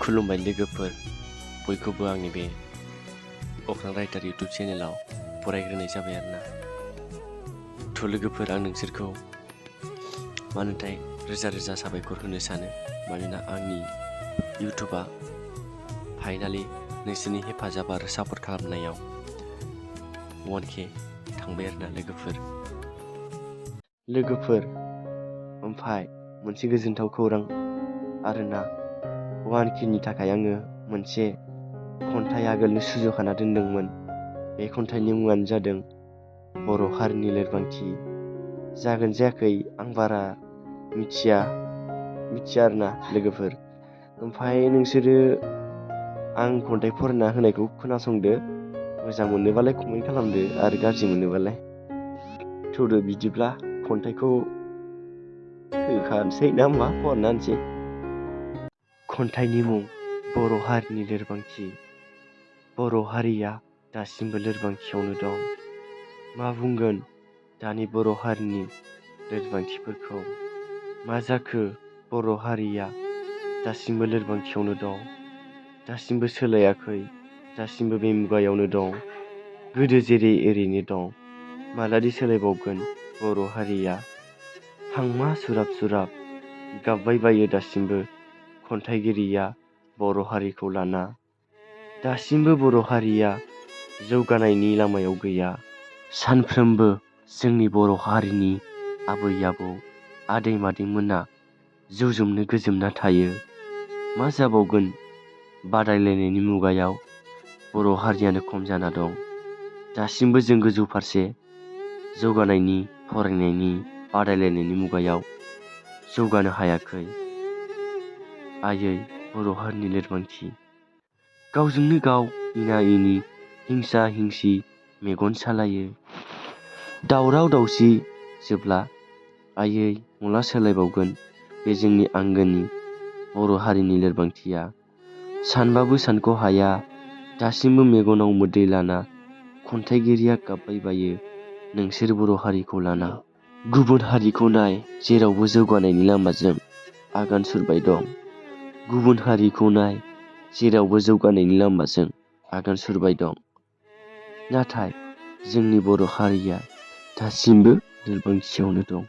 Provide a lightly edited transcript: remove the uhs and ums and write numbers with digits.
खुलुमबाय लोगोफोर, बयखौबो आंनि बे अख्रां राइटार इउटुब चेनेलाव फरायग्रोनाय जाबाय आरोना। थ' लोगोफोर, आं नोंसोरखौ मानोथाय रोजा रोजा साबायखर होनो सानो, मानोना आंनि इउटुबा फाइनालि नोंसोरनि हेफाजाब आरो सापर्ट खालामनायाव 1K थांबाय आरोना लोगोफोर। ओमफ्राय मोनसे गोजोनथाव खौरां आरोना, 1K नि थाखाय आङो मोनसे खन्थाइ आगोलनो सुजुखाना दोनदोंमोन। बे खन्थाइनि मुङानो जादों बर' हारिनि लोरबांथि। जागोन जायाखै आं बारा मिथिया आरोना लोगोफोर। ओमफ्राय नोंसोरो आं खन्थाइ फरायना होनायखौ खोनासंदो, मोजां मोनोबालाय कमेन्ट खालामदो आरो गाज्रि मोनोबालाय थौदो। बिदिब्ला खन्थाइखौ होखानोसै ना मा, फरायना होनोसै। खन्थाइनि मुं बर' हारिनि लोरबांथि। बर' हारिया दासिमबो लोरबांथियावनो दं। मा बुंगोन दानि बर' हारिनि लोरबांथिफोरखौ? मा जाखो बर' हारिया दासिमबो लोरबांथियावनो दं, दासिमबो सोलायाखै, दासिमबो बे मुगायावनो दं। गोदो जेरै एरैनो दं, मालादि सोलायबावगोन बर' हारिया? हांमा सुराब सुराब गाबबाय बायो दासिमबो खन्थाइगिरिया बर' हारिखौ लाना। दासिमबो बर' हारिया जौगानायनि लामायाव गैया। सानफ्रोमबो जोंनि बर' हारिनि आबै आबौ आदै मादैमोना जौजोंनो गोजोमना थायो। मा जाबावगोन बादायलायनायनि मुगायाव बर' हारियानो खम जाना दं। दासिमबो जों गोजौ फारसे जौगानायनि, फरायनायनि, बादायलायनायनि मुगायाव जौगानो हायाखै। आयै बर' हारिनि लोरबांथि। गावजोंनो गाव इना इनि, हिंसा हिंसि मेगन सालायो। दावराव दावसि जोबला आयै मला सोलायबावगोन बे जोंनि आंगोनि बर' हारिनि लोरबांथिया? सानबाबो सानख' हाया दासिमबो मेगनाव मोदै लाना खन्थाइगिरिया गाबबाय बायो नोंसोर बर' हारिखौ लाना। गुबुन हारिखौ नाय जेरावबो जौगानायनि लामाजों आगान सुरबाय दं। गुबुन हारिखौ नाय जेरावबो जौगानायनि लामाजों आगान सुरबाय दं। नाथाय जोंनि बर' हारिया दासिमबो लोरबांथियावनो दं।